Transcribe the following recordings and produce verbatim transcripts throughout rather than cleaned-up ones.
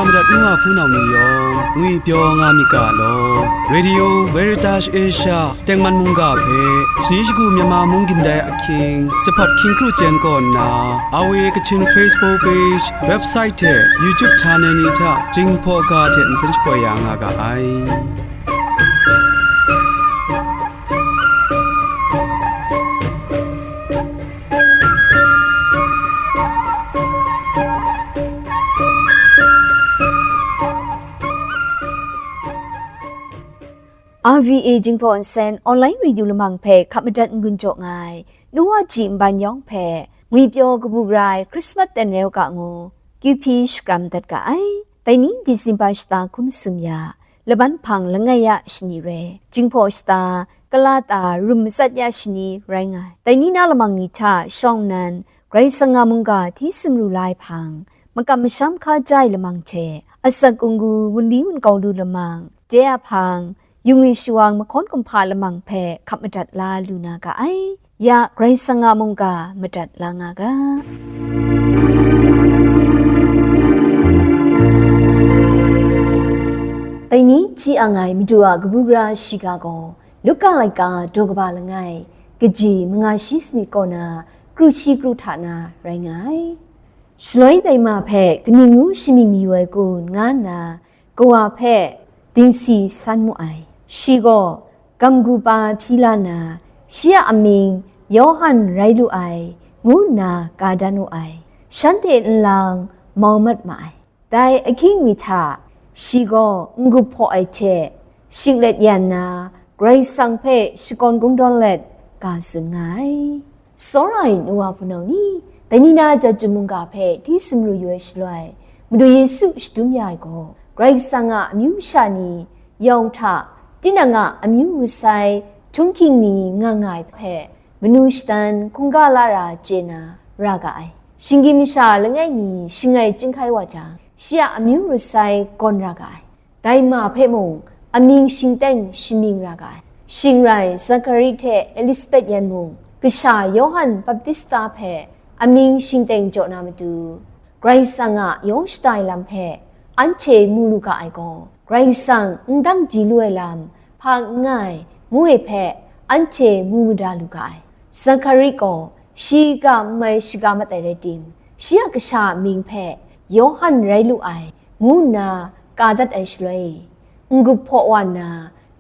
Madat ngu a hpunau ni yawng ngwipyaw nga myit ga law. Radio Veritas Asia tengman mungga hpe shani shagu Myanmar mung gindai ahkying jahpat hkying kru chyen kaw nna, R V A Kachin Facebook page, website hte YouTube channel ni hta Jinghpaw ga hte nsen shapoi ya nga ga ai. R V A Jinghpaw Nsen online radio lamang hpe hkap madat n-gun jaw nga ai, nu wa ji nban yawng hpe, ngwipyaw kabu gara ai Christmas ten rau ga ngu, Q P shakram dat ga ai. Dai ni Disemba shata hkum sum ya, laban hpang langai ya shani rai, Jinghpaw shata, kalata rum matsat ya shani rai nga ai. Dai ni na lamang ni hta shawng nnan, Karai Kasang a mungga hti sumru la ai hpang, makam masham hkaja ai lamang hte, asak unggu wunli wunkau lu lamang, de a hpang, yung i shawang mahkawn kumhpa lamang hpe hkap madat la lu na ga ai. Ya Karai Kasang a mungga madat la nga ga. Dai ni ji ang ai Madu a kabu gara shiga gaw, Luka laika daw kaba langai, kaji manga shi sanit kaw na, kru shi kru hta na rai nga ai. Shaloi dai ma hpe kaning ngu shamying mayu ai kun, nga nna kawa hpe dingsi san mu ai. Shi gaw gamgu pa hpyi la nna, shi a amying Yawhan rai lu ai, ngu nna ka dan wu ai. Shanhte nlang mau mat ma ai. Dai ahkying mi hta, shi gaw n-gup hpaw ai hte, shinglet yan nna, Karai Kasang hpe shakawn kungdawn let ga tsun nga ai. Tsawra ai nu wa hpunau ni, dai ni na Jahtum mungga hpe hti sumru yu ai shaloi, Madu Yesu shadum ya ai gaw, Karai Kasang a amyu masha ni yawng hta, tinang a amyu masai htunghking ni nga nga ai hpe, manu shadan hkungga la ra chye na ra ga ai. Shinggyim masha langai mi shangai chyinghkai wa jang, shi a amyu masai gawn ra ga ai. Dai ma hpe mung amying shingteng shamying ra ga ai. Shing rai Zakari hte Elisabet yan mung, kasha Yawhan Baptista hpe amying shingteng jaw na matu, Karai Kasang a yawng shada ai lam hpe anhte mu lu ga ai gaw, Karai Kasang n dang di lu ai lam hpa n nga ai, ngu ai hpe anhte mu mada lu ga ai. Zakari gaw shi ga n mai shaga mat ai rai tim, shi a kasha a mying hpe Yawhan rai lu ai, ngu nna ka dat ai shaloi, n-gup hpaw wa nna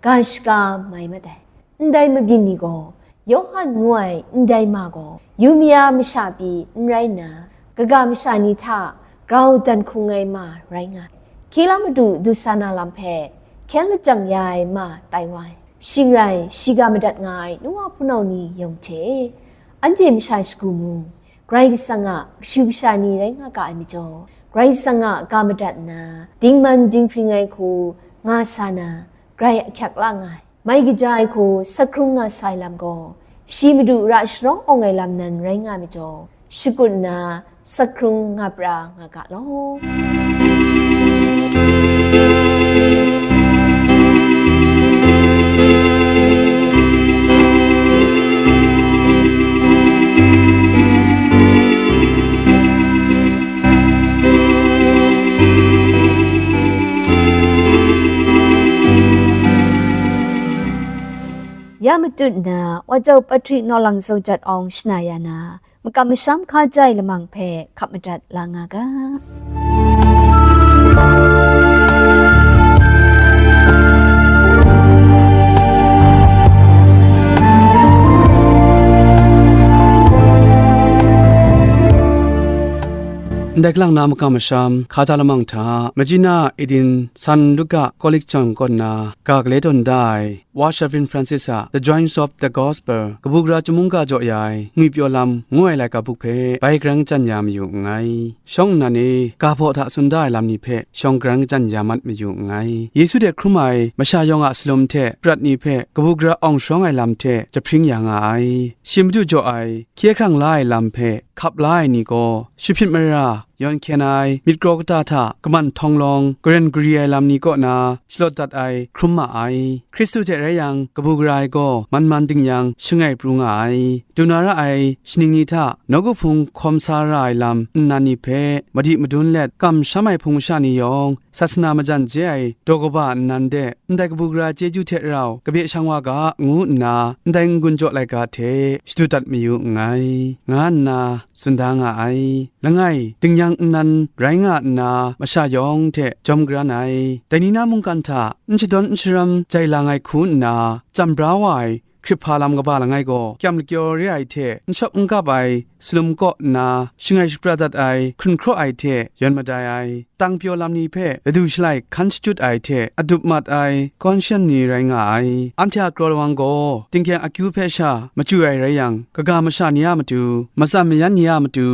ga shaga mai mat ai. Ndai mabyin ni gaw, Yawhan ngu ai ndai ma gaw, Yumia masha pyi n rai nna, kaga masha ni hta grau dan hkung ai ma rai nga ai. Hkye la madu du sa na lam hpe hkyen lajang ya ai ma tai wa ai. Shing rai, shiga madat nga ai nu wa hpunau ni yawng hte, anhte masha shagu mung, Karai Kasang a kashu kasha ni rai nga ga ai majaw, Karai Kasang a ga madat nna, dingman dinghpring ai hku nga sa na, grai ahkyak la nga ai. Mai kaja ai hku sak hkrung nga sa ai lam gaw, shi Madu ra sharawng awng ai lam nan rai nga ai majaw, shakut nna sak hkrung nga pra nga ga law. Ya matut nna, Wa Jau Patrick Nawlang Zaujat Awng shana ya na, makam masham hkaja ai lamang hpe hkap madat la nga ga. Ndai kalang na makam masham, hkaja lamang hta, Majina Eden San Luka College jang kaw nna, ga gale tawn da ai, Wa Shavin Francis a The Joys of the Gospel, kabu gara chyum mungga jaw ya ai, ngwipyaw lam ngu ai laika buk hpe bai grang chyan ya mayu nngai. Shawng nnan e, ga hpaw hta tsun da ai lam ni hpe shawng grang chyan ya mat mayu nngai. Yesu hte hkrum ai masha yawng a salum hte prat ni hpe kabu gara awng sharawng ai lam hte jahpring ya nga ai. Shi Madu jaw ai, hkye hkrang la ai lam hpe hkap la ai ni gaw, shahpyit mara, yawn hkyen ai, myit kraw kata hta kaman htawng lawng, garen gari ai lam ni kaw na shalawt dat ai hkrum ma ai. Hkristu hte rai yang, kabu gara ai gaw man man ding yang shangai pru nga ai. Du na ra ai shaning ni hta nawku hpung hkawm sa ra ai lam nnan ni hpe madi madun let kamsham ai hpung masha ni yawng, sasana majan je ai daw kaba nnan de, ndai kabu gara chyeju hte rau kabye shang wa ga, ngu nna ndai n-gun jaw laika hte shadu dat mayu nngai, nga nna tsun da nga ai. Langai, dingnyang nnan rai nga nna masha yawng hte jawm garan ai. Dai ni na mungkan hta n shadawn n sharam jai lang ai hku nna, cham bra wa ai hkrip hpa lam kaba langai gaw, kyam lakyaw re ai hte n shawp n gap ai salum kaw nna, shangai shapra dat ai hkrun hkraw ai hte yawn madai ai, tang pyaw lam ni hpe ladu shalai hkan shachyut ai hte adup mat ai kawn shan ni rai nga ai. Anhte a kraw lawang gaw, tingkyeng akyu hpe sha machyu ai rai yang, kaga masha ni a matu, matsan mayan ni a matu,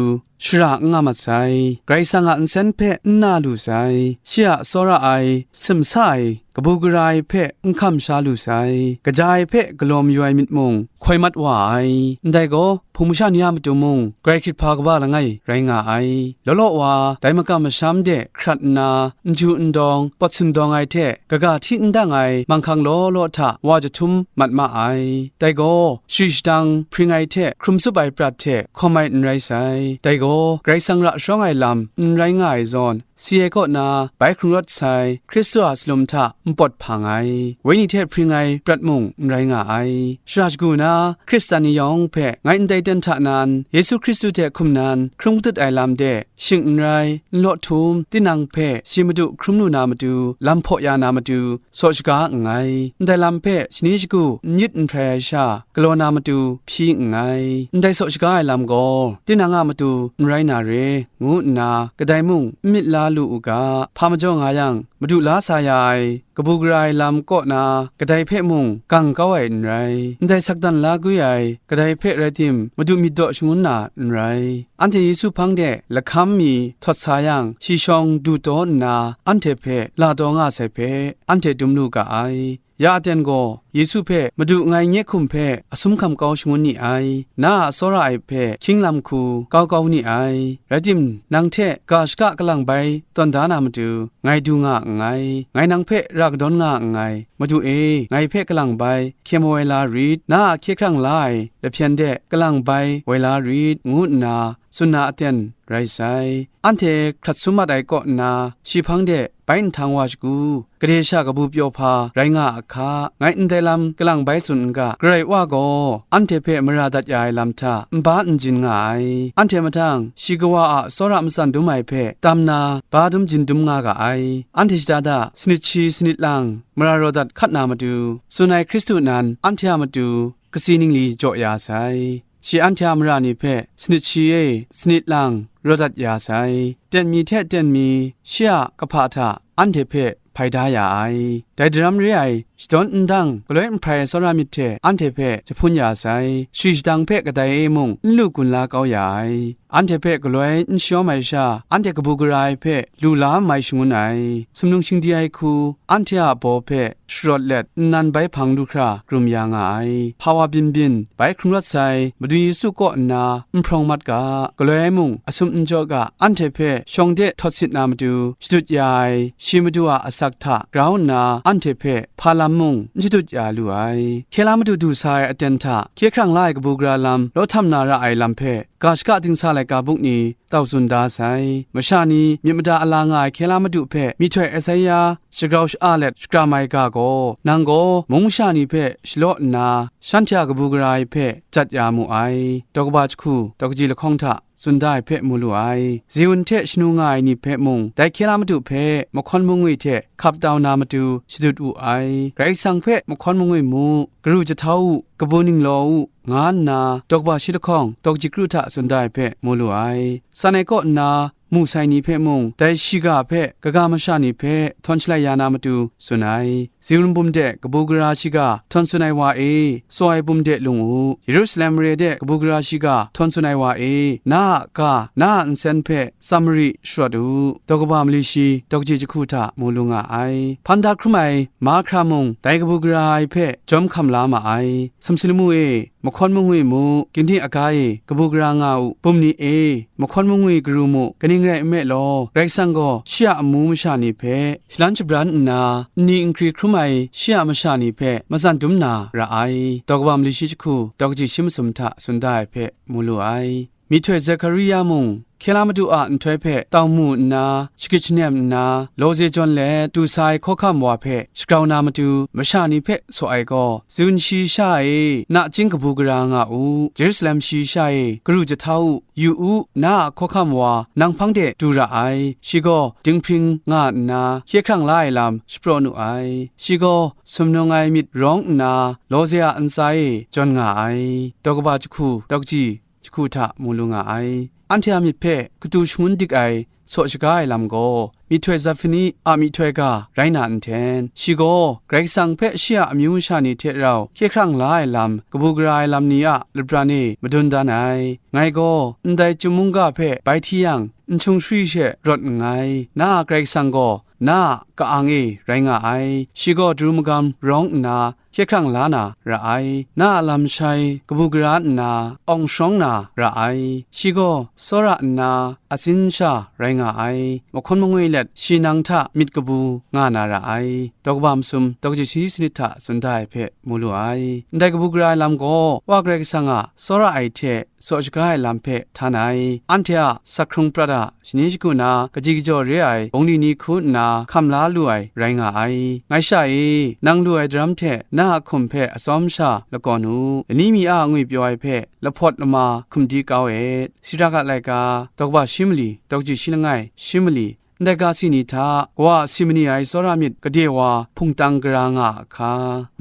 shara n nga mat sai. Karai Kasang a nsen hpe n na lu sai. Shi a tsawra ai, simsa ai, kabu gara ai hpe n hkam sha lu sai. Kaja ai hpe galaw mayu ai myit mung hkoi mat wa ai. Ndai gaw, hpung masha ni a matu mung, grai hkrit hpa kaba langai rai nga ai. Law law wa, dai makam masham de hkrat nna, n ju n dawng, pawt sindawng ai hte, kaga hti n dang ai manghkang law law hta wa jahtum mat ma ai. Dai gaw, shari shadang hpring ai hte hkrum tsup ai prat hte hkawm ai n rai sai. Dai gaw, Karai Kasang ra shawng ai lam n rai nga ai zawn, si ai kaw na bai hkrung rawt sai Hkristu a salum hta npawt hpang ai, wenyi hte hpring ai prat mung n rai nga ai. Shara shagu na Hkristan ni yawng hpe ngai ndai ten hta nan, Yesu Hkristu hte hkum nan hkrum kutut ai lam de, shing n rai, n law htum, tinang hpe shi Madu hkrum lu na matu, lam hpaw ya na matu, saw shaga nngai. Ndai lam hpe shani shagu n yit n hprai ai sha, galaw na matu hpyi nngai. Ndai saw shaga ai lam gaw, tinang a matu n rai na re, ngu nna, kadai mung n myit la lu u ga. Hpa majaw nga yang, Madu la sa ya ai, kabu gara ai lam kaw na, kadai hpe mung gang kau ai n rai. Ndai sakdan la gwi ai, kadai hpe rai tim, Madu myit daw shangun na n rai. Anhte Yesu hpang de lahkam mi htawt sa yang, shi shawng du taw nna, anhte hpe la taw nga sai hpe, anhte dum lu ga ai. Ya aten gaw, Yesu hpe, Madu, ngai nye hkum hpe asum hkam kau shangun ni ai, na a tsawra ai hpe hkying lam hku kau kau ni ai. Rai tim, nang hte ga shaka kalang bai tawn da na matu, ngai du nga nngai, ngai nang hpe ra kadawn nga nngai. Madu e, ngai hpe kalang bai hkye maw ai la rit, na a hkye hkrang la ai lahpyen de kalang bai woi la rit, ngu nna tsun na aten rai sai. Anhte hkrat sum mat ai kaw nna, shi hpang de bai nhtang wa shagu, gade sha kabu pyaw hpa rai nga a hka, ngai ndai lam kalang bai tsun n ga. Karai Wa gaw anhte hpe mara dat ya ai lam hta nba n jin nga ai. Anhte mahtang shi kawa a tsawra matsan dum ai hpe tam na ba dum jin dum nga ga ai. Anhte shada da sanit shi sanit lang mara raw dat hkat na matu, tsun ai Hkristu nan anhte a matu kasi ningli jaw ya sai. Shi anhte a mara ni hpe sanit shi e sanit lang raw dat ya sai. Ten mi hte ten mi shi a kahpa hta anhte hpe hpai da ya ai. Dai daram re ai shadawn n dang galoi n hprai ai tsawra myit hte anhte hpe jahpun ya sai. Shari shadang hpe kadai e mung n lu gun la kau ya ai. Anhte hpe galoi n shayawm ai sha, anhte kabu gara ai hpe lu la mai shangun ai. Sumnung shingdi ai hku, anhte a baw hpe sharawt let nnan bai hpang lu hkra krum ya nga ai. Hpawa byin byin bai hkrung rawt sai Madu Yesu kaw nna n hprawng mat ga, galoi ai mung asum n jaw ga, anhte hpe shawng de htawt sit na matu shadut ya ai, shi Madu a asak hta grau nna anhte hpe hpa lam mung n shadut ya lu ai. Hkye la madu du sa ai aten hta hkye hkrang la ai kabu gara lam law htam na ra ai lam hpe, ga shaka dingsa laika buk ni tau tsun da sai. Masha ni myit mada a la nga ai hkye la madu hpe myihtoi Esaia shagrau sha-a let shakram ai ga gaw, nang gaw mung masha ni hpe shalaw nna, shanhte a kabu gara ai hpe jat ya mu ai. Daw kaba jahku, daw kaji lahkawng hta tsun da ai hpe mu lu ai. Ziun hte shanu nga ai ni hpe mung, dai hkye la madu hpe mahkawn mangwi hte hkap tau na matu shadut wu ai. Karai Kasang hpe mahkawn mangwi mu, garu jahtau u, kabu ninglaw u, nga nna, daw kaba shi lahkawng, daw kaji kru hta tsun da ai hpe mu lu ai. San ai kaw nna, mu sai ni hpe mung, dai shiga hpe kaga masha ni hpe htawn shalai ya na matu tsun ai. Ziun bum de kabu gara shiga htawn tsun ai wa e, tsaw ai bum de lung u. Yerusalem mare de kabu gara shiga htawn tsun ai wa e, na a ga, na a nsen hpe tsam mari sharawt u. Daw kaba mali shi, daw kaji jahku hta mu lu nga ai. Hpan da hkrum ai mahkra mung, dai kabu gara ai hpe jawm hkam la ma ai. Sumsing lamu e, mahkawn mangwi mu, gini aga e, kabu gara nga u, bum ni e, mahkawn mangwi garu mu, kaning rai nme law, Karai Kasang gaw shi a amu masha ni hpe shalan shabran nna, nni nkri hkrum ai shi a masha ni hpe matsan dum na ra ai. Daw kaba mali shi jahku, daw kaji shi masum hta tsun da ai hpe mu lu ai. Myihtoi Zakaria mung, hkye la Madu a nhtoi hpe tau mu nna, shagrit shanem nna, lawze jawn let du sa ai hkawhkam wa hpe shagrau na matu, masha ni hpe saw ai gaw, ziun shi sha e, nachying kabu gara nga u, Jerusalem shi sha e, garu jahta u, yu u, na a hkawhkam wa nang hpang de du ra ai, shi gaw dinghpring nga nna, hkye hkrang la ai lam shapraw nu ai, shi gaw sumnung ai myit rawng nna, lawze a ntsa e jawn nga ai, daw kaba jahku, daw kaji, jahku hta mu lu nga ai. Anhte a myit hpe katu shangun dik ai, saw shaga ai lam gaw, myihtoi Zafani a myihtoi ga rai na nten, shi gaw Karai Kasang hpe shi a amyu masha ni hte rau hkye hkrang la ai lam, kabu gara ai lam ni a lapran e madun dan ai. Ngai gaw ndai chyum mungga hpe bai hti yang, n hkyung shari she rawt nngai. Na a Karai Kasang gaw na a ka-ang e rai nga ai. Shi gaw daru magam rawng nna, hkye hkrang la na ra ai. Na a lam shai kabu gara nna awng sharawng na ra ai. Shi gaw tsawra nna atsin sha rai nga ai. Mahkawn mangwi let shi nang hta myit kabu nga na ra ai. Daw kaba masum, daw kaji shi sanit hta tsun da ai hpe mu lu ai. Ndai kabu gara ai lam gaw, Wa Karai Kasang a tsawra ai hte saw shaga ai lam hpe htan ai. Anhte a sak hkrung prat a shani shagu na, kaji kajaw re ai bungli ni hku nna hkam la lu ai rai nga ai. Ngai sha e, nang lu ai daram hte na a hkum hpe atsawm sha lagawn u. Lani mi a ngwi pyaw ai hpe lahpawt lama hkum di kau et. Sidrak a laika, daw kaba shi mali, daw kaji shi langai, shi mali, ndai ga si ni hta, Kawa a si mani ai tsawra myit gade wa hpungtang gara nga a hka,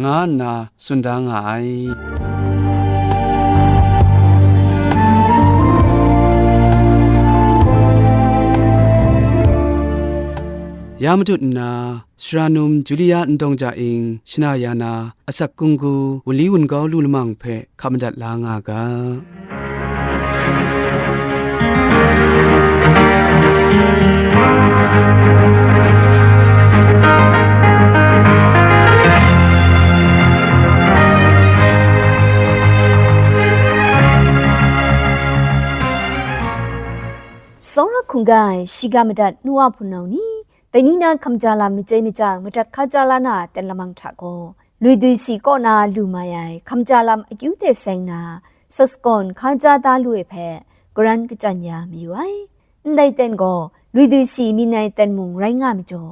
nga nna tsun da nga ai. Ya matut nna, Sara num Julia Ndawng Ja Ing, shana ya na, asak kunggu, wunli wungau lu lamang hpe hkap madat la nga ga. Tsawra hkungga ai shiga madat nu a hpunau ni, dai ni na hkamja lam machye machyang madat hkaja la na ten lamang hta gaw, Lui Dui Si kaw na lu mai ai hkamja lam akyu hte seng na, sasakawn hkaja da lu ai hpe, karan kachyan ya mayu ai. Ndai ten gaw, Lui Dui Si myin ai ten mung rai nga majaw,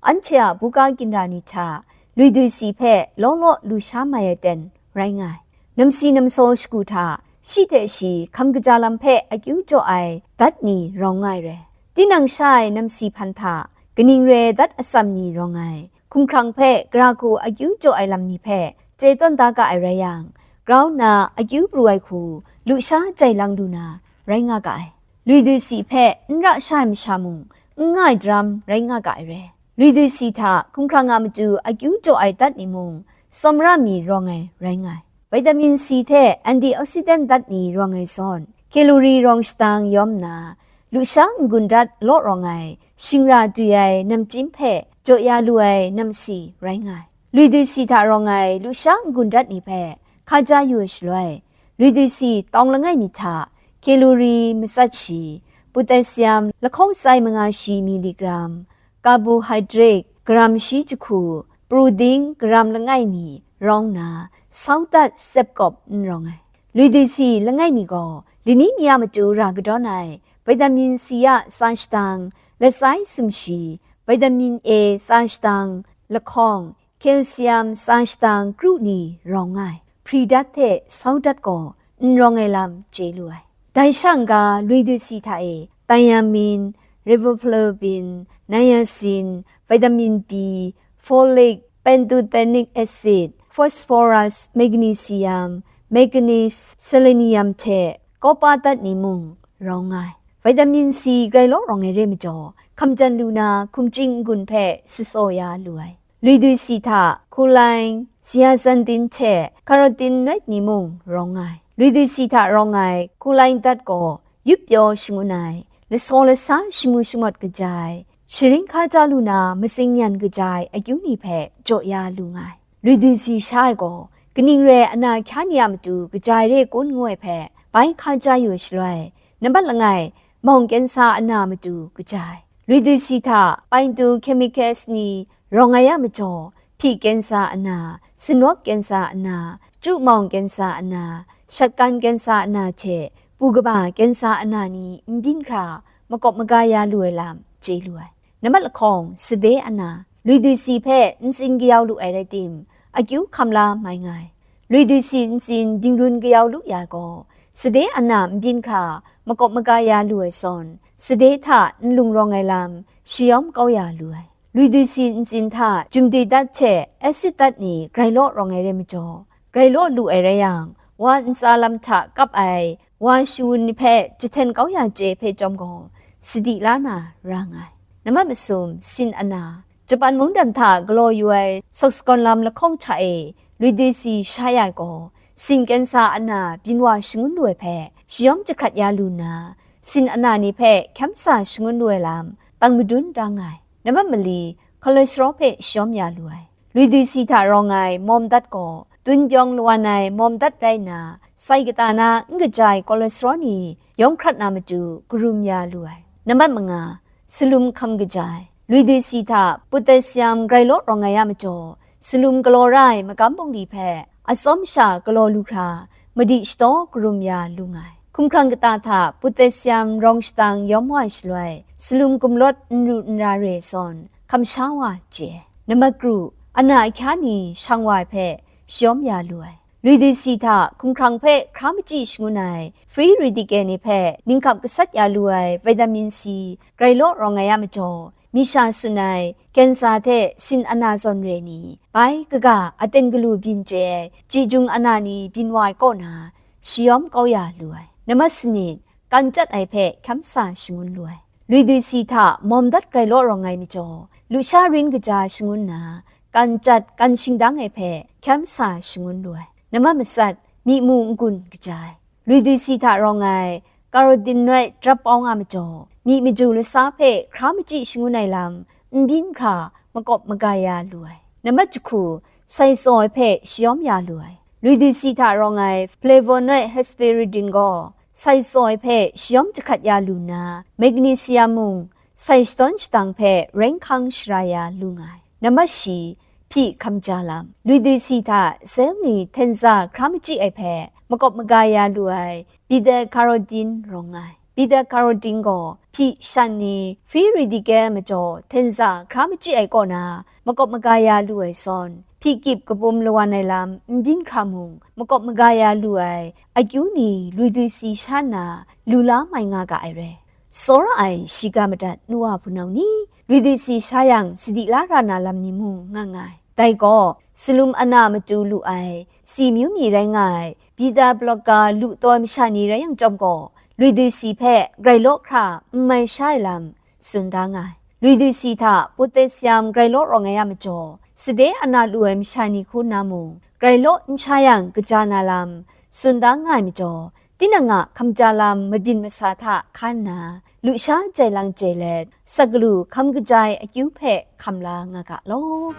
anhte a buga ginra ni hta, Lui Dui Si hpe law law lu sha mai ai ten rai nga ai. Namsi namsaw shagu hta, shi hte shi hkam kaja lam hpe akyu jaw ai dat ni rawng nga ai re. Tinang sha ai namsi hpan hta, kaning re dat atsam ni rawng ai. Hkumhkrang hpe gara hku akyu jaw ai lam ni hpe chye tawn da ga ai rai yang, grau nna akyu pru ai hku lusha jai lang lu na rai nga ga ai. Lui Dui Si hpe n ra sha ai masha mung, n nga ai daram rai nga ga ai re. Lui Dui Si hta hkumhkrang a matu akyu jaw ai dat ni mung, tsawmra mi rawng ai rai nga ai. Vitamin C hte antioxidant dat ni rawng ai zawn, calorie rawng shatang yawm nna, lusha n-gun dat law rawng ai, shingra dwi ai namchyim hpe jaw ya lu ai namsi rai nga ai. Lui Dui Si hta rawng ai lusha n-gun dat ni hpe hkaja yu ai shaloi, Lui Dui Si tawng langai mi hta, calorie matsat shi, potassium, lahkawng sai manga shi miligram, carbohydrate, gram shi jahku, protein, gram langai mi rawng nna, sau dat sep kawp n rawng ai. Lui Dui Si langai mi gaw, lani mi a matu ra kadawn ai, vitamin C a tsa shatang, lasai sumshi, vitamin A tsa shatang, lahkawng, calcium tsa shatang kru ni rawng nga ai. Hpri dat hte sau dat gaw n rawng ai lam chye lu ai. Dai sha n-ga Lui Dui Si hta e, thiamine, riboflavin, niacin, vitamin B, folic, pantothenic acid, phosphorus, magnesium, manganese, selenium hte kawpa dat ni mung rawng nga ai. Vitamin C grai law rawng ai re majaw, hkamjan lu na hkum chying n-gun hpe shatsaw ya lu ai. Luidui si hta Kulain, Zeaxanthin hte Carotene nuet ni mung rawng ai. Luidui si hta rawng ai Kulain dat gaw yup pyaw shangun ai, lasaw lasa shamu shamawt kaja ai, sharin hkaja lu na matsing nyan kaja ai akyu ni hpe jaw ya lu nga ai. Luidui si sha ai gaw, kaning re ai ana hkya ni a matu kaja ai re kun ngu ai hpe, bai hkaja yu ai shaloi, nambat langai, mawng kensa ana matu kaja ai. Luidui si hta paintu chemicals ni rawng ai a majaw, hpyi kensa ana, sanawp kensa ana, chyu mawng kensa ana, shatkan kensa ana hte pu kaba kensa ana ni n byin hkra makawp maga ya lu ai lam chye lu ai. Nambat lahkawng, sade ana, luidui si hpe ntsin kayau lu ai rai tim, akyu hkam la mai nga ai. Luidui si ntsin dingrun kayau lu ya gaw, sade ana n byin hkra makawp maga ya lu ai zawn, sade hta nlung rawng ai lam shayawm kau ya lu ai. Luidui si ntsin hta jumdui dat hte acid dat ni grai law rawng ai rai majaw, grai law lu ai rai yang, wa ntsa lam hta kap ai wa shawun ni hpe jahten kau ya chye hpe chyawm gaw, sadi la na ra nga ai. Nambat masum, sin ana, Japan mungdan hta galaw yu ai sawk sagawn lam lahkawng hta e luidui si sha ya ai gaw, sin kensa ana byin wa shangun lu ai hpe shayawm jahkrat ya lu nna, sin ana ni hpe hkyam sa shangun lu ai lam tang madun da nga ai. Nambat mali, cholesterol hpe shayawm ya lu ai. Luidui si hta rawng ai mawm dat gaw, tun pyawng lawan ai mawm dat rai nna, sai kata na n kaja ai cholesterol ni yawng hkrat na matu karum ya lu ai. Nambat manga, salum hkam kaja ai. Luidui si hta potassium grai law rawng ai a majaw, salum galaw ra ai magam bungli hpe atsawm sha galaw lu hkra, madi shadaw karum ya lu nga ai. Hkumhkrang kata hta potassium rawng shatang yawm wa ai shaloi, salum gumlawt n ru n ra re ai zawn, hkam sha wa chye ai. Nambat kru, ana ahkya ni shang wa ai hpe shayawm ya lu ai. Luidui si hta hkumhkrang hpe hkra machyi shangun ai free radical ni hpe ninghkap gasat ya lu ai vitamin C grai law rawng ai a majaw, mi sha tsun ai kensa hte sin ana zawn re ni, bai kaga aten galu byin chye ai chyi jung ana ni byin wa ai kaw na, shayawm kau ya lu ai. Nambat sanit, kan chyat ai hpe hkyam sa shangun lu ai. Luidui si hta mawm dat grai law rawng ai majaw, lusha rin kaja shangun nna, kan chyat, kan shingdang ai hpe hkyam sa shangun lu ai. Nambat matsat, myi mu n-gun kaja ai. Luidui si hta rawng ai carotenoid drap pawng a majaw, myi maju lasa hpe hkra machyi shangun ai lam n byin hkra makawp maga ya lu ai. Nambat jahku, sai tsaw ai hpe shayawm ya lu ai. Luidui si hta rawng ai flavonoid hesperidin gaw, sai tsaw ai hpe shayawm jahkrat ya lu nna, magnesium mung sai shadawn shadang hpe rai nhkang shara ya lu nga ai. Nambat shi, hpyi hkam ja lam. Luidui si hta sel ni htenza hkra machyi ai hpe makawp maga ya lu ai beta carotene rawng nga ai. Beta carotene gaw hpyi shan ni free radical majaw htenza hkra machyi ai kaw na makawp maga ya lu ai zawn, hpyi kyip kapum lawan ai lam n byin hkra mung makawp maga ya lu ai akyu ni luidui si sha nna lu la mai nga ga ai re. Tsawra ai shiga madat nu wa hpunau ni, luidui si sha yang sadi la ra na lam ni mung nga nga ai. Dai gaw, salum ana matu lu ai, si myu ni rai nga ai, beta blocker lu taw ai masha ni rai yang chyawm gaw, luidui si hpe grai law hkra n mai sha ai lam tsun da nga ai. Luidui si hta potassium grai law rawng ai a majaw, sade ana lu ai masha ni hku nna mung, grai law n sha yang kaja na lam tsun da nga ai majaw, tinang a hkamja lam mabyin masa hta hkan nna, lusha jai lang jai let, saw galu hkam kaja ai akyu hpe hkam la nga ga law.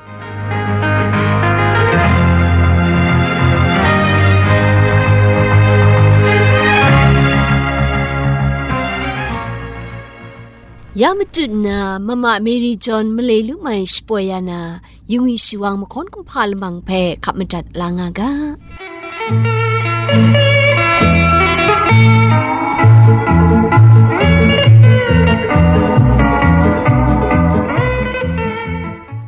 Ya matut nna, Mama Mary John malai lu mai shapoi ya na, yingwi shiwang mahkawn kumhpa lamang hpe hkap madat la nga ga.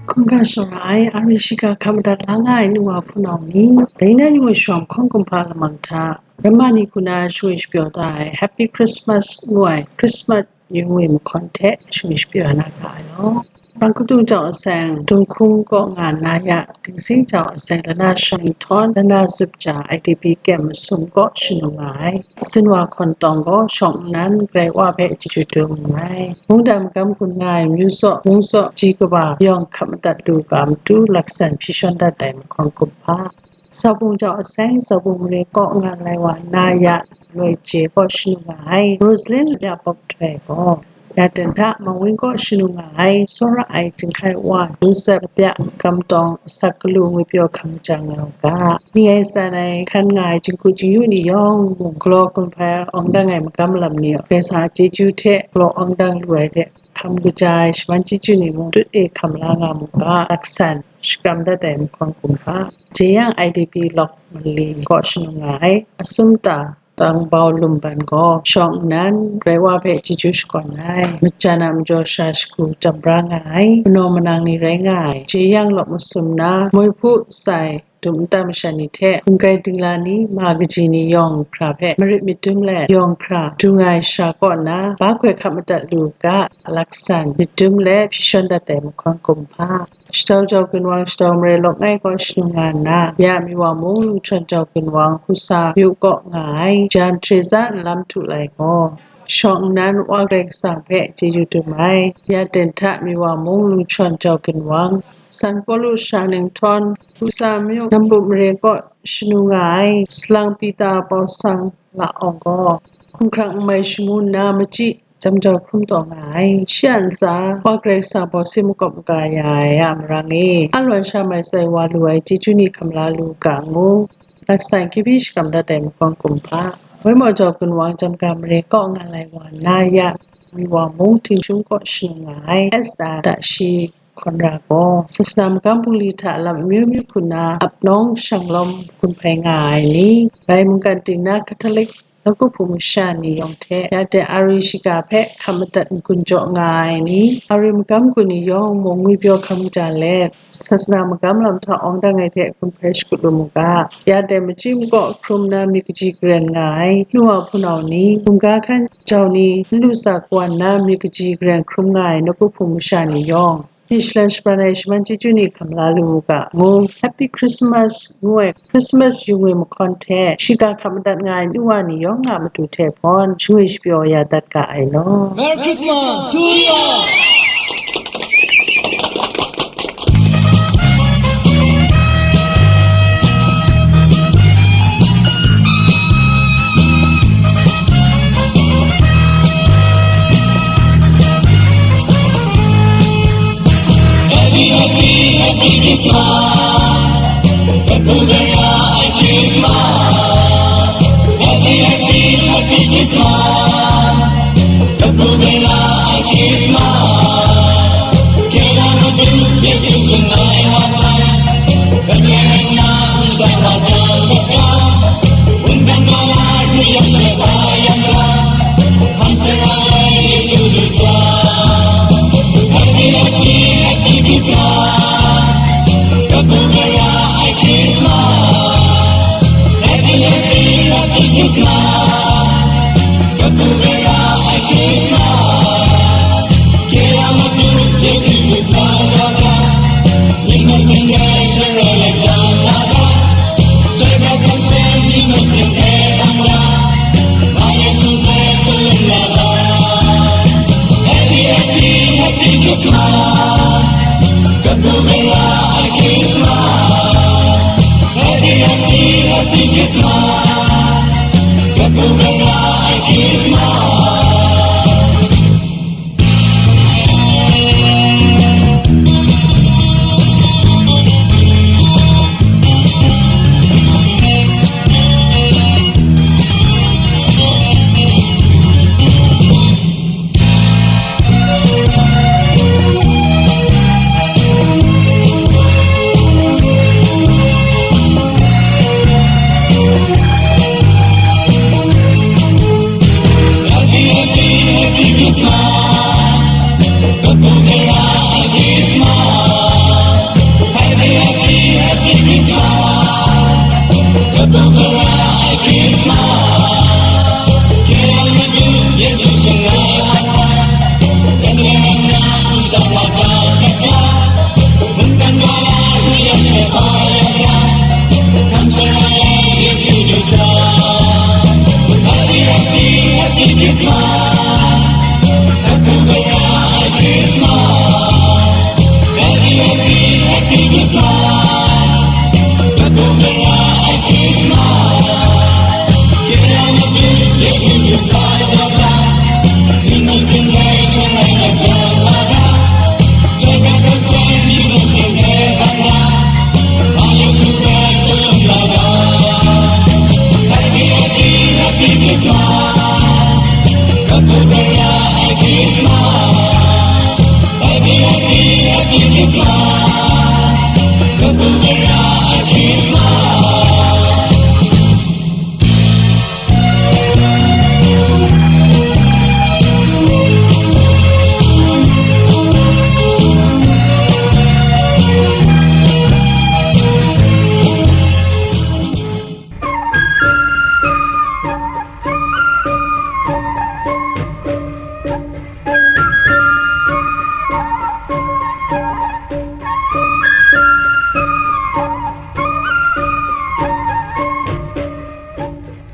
Hkungga shara ai, ari shiga hkap madat la nga ai nu wa hpunau ni, dai na yingwi shiwang mahkawn kumhpa lamang hta, Rama ni hku na shangwi shapyaw da ai Happy Christmas ngu ai Christmas yingwi mahkawn hte shangwi shapyaw na ga ai law. Rangkudung jau aseng, Dunghkung kaw nga na ya, Dingsing jau aseng, lana shang nhtawm, lana zup ja, I D P kyem masum kaw shanu nga ai. Sinwa hkawn tawng gaw shawng nnan, Karai Wa hpe chyeju dum nngai. Mungdan magam gun nga ai, myu zaw, mung zaw, ji kaba, yawng hkap madat lu ga matu, laksan hpyi shawn dat ai mahkawn kumhpa. Zaubung jau aseng, Zaubung mare kaw nga lai wa na ya, Loi Je kaw shanu nga ai, Rosalyn ya pawp htoi gaw, ya ten hta Mawing kaw shanu nga ai, tsawra ai Jinghkai Wa, Joseph Lapya, Kamtawng, Asak Galu, Ngwipyaw hkam jang nga u ga, ni ai san ai hkan nga ai jinghku jingyu ni yawng mung, galaw kumhpai awng dang ai magam lam ni, Karai Kasang a chyeju hte galaw awng dang lu ai hte, hkam kaja ai shaman chyeju ni mung tut e hkam la nga mu ga, laksan shakram dat ai mahkawn kumhpa. Jeyang I D P lawk mali kaw shanu nga ai, Asum ta, Tangbau Lumban gaw shawng nnan, Karai Wa hpe chyeju shakawn ai, majan a majaw sha shagu jam bra nga ai, manaw manang ni rai nga ai, Jeyang lawk masum na, Moihpu sai, dum nta masha ni hte, hkungkai dingla ni, ma kaji ni yawng hkra hpe marit myit dum let, yawng hkra dung ai sha kaw na, ba hkoi hkap madat lu ga, laksan myit dum let, hpyi shawn dat ai mahkawn kumhpa. Shadau jau ginwang, Shadau mare lawk ngai kaw shanu nga nna, ya Miwa mung Lungchawn jau ginwang, Husa myu kaw nga ai, Jan Teresa nlam htu lai gaw, shawng nnan Wa Karai Kasang hpe chyeju dum ai, ya ten hta Miwa mung Lungchawn jau ginwang, San Pawlu sha ning htawn, Husa myu Nambup mare kaw shanu nga ai, Salang Pita Pawsang la awng gaw, hkumhkrang n mai shamu nna machyi, jam jau hkrum taw nga ai. Shi a ntsa, Wa Karai Kasang baw si makawp maga ya ai a marang e, a lawan sha mai sai wa lu ai chyeju ni hkam la lu ga ngu, laksan kyu byi shakram dat ai mahkawn kumhpa. Waimaw jau ginwang, Jamga mare kaw nga lai wa na ya, Miwa mung Htingshung kaw shanu nga ai, Esta Dashi Hkawn Ra gaw, sasana magam bungli hta lam amyu myu hku na ap nawng shang lawm gun hpai nga ai ni, bai mungkan ting na Catholic nawku hpung masha ni yawng hte, ya dai Ari shiga hpe hkam madat n-gun jaw nga ai ni, Ari magam gun ni yawng mung ngwipyaw hkam ja let, sasana magam lam hta awng dang ai hte gun hpai shakut lu mu ga, ya dai machyi makaw hkrum na myit kaji karen nga ai nu wa hpunau ni, hkungga hkan jau ni, n lu tsa kawan na myit kaji karen hkrum nga ai nawku hpung masha ni yawng, myit shalan shabran ai shaman chyeju ni hkam la lu u ga, ngu Happy Christmas ngu ai Christmas yu ngwi mahkawn hte, shiga hkap madat nga ai nu wa ni yawng a matu hte hpawn, shangwi shapyaw ya dat ga ai law. Merry Christmas to you all! Happy, happy, happy Christmas. Happy, happy, happy Christmas.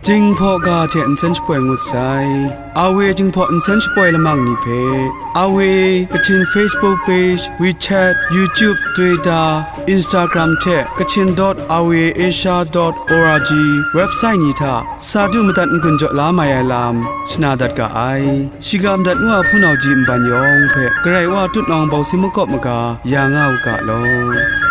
Jinghpaw ga hte nsen shapoi ngut sai. Awe Jinghpaw nsen shapoi lamang ni hpe, Awe Kachin Facebook page, WeChat, YouTube, Twitter, Instagram hte Kachin dot awe asia dot org website ni hta sa du madat n-gun jaw la mai ai lam shana dat ga ai. Shiga madat nu a hpunau ji nban yawng hpe Karai Wa tutnawng bawsi makawp maga ya nga u ga law.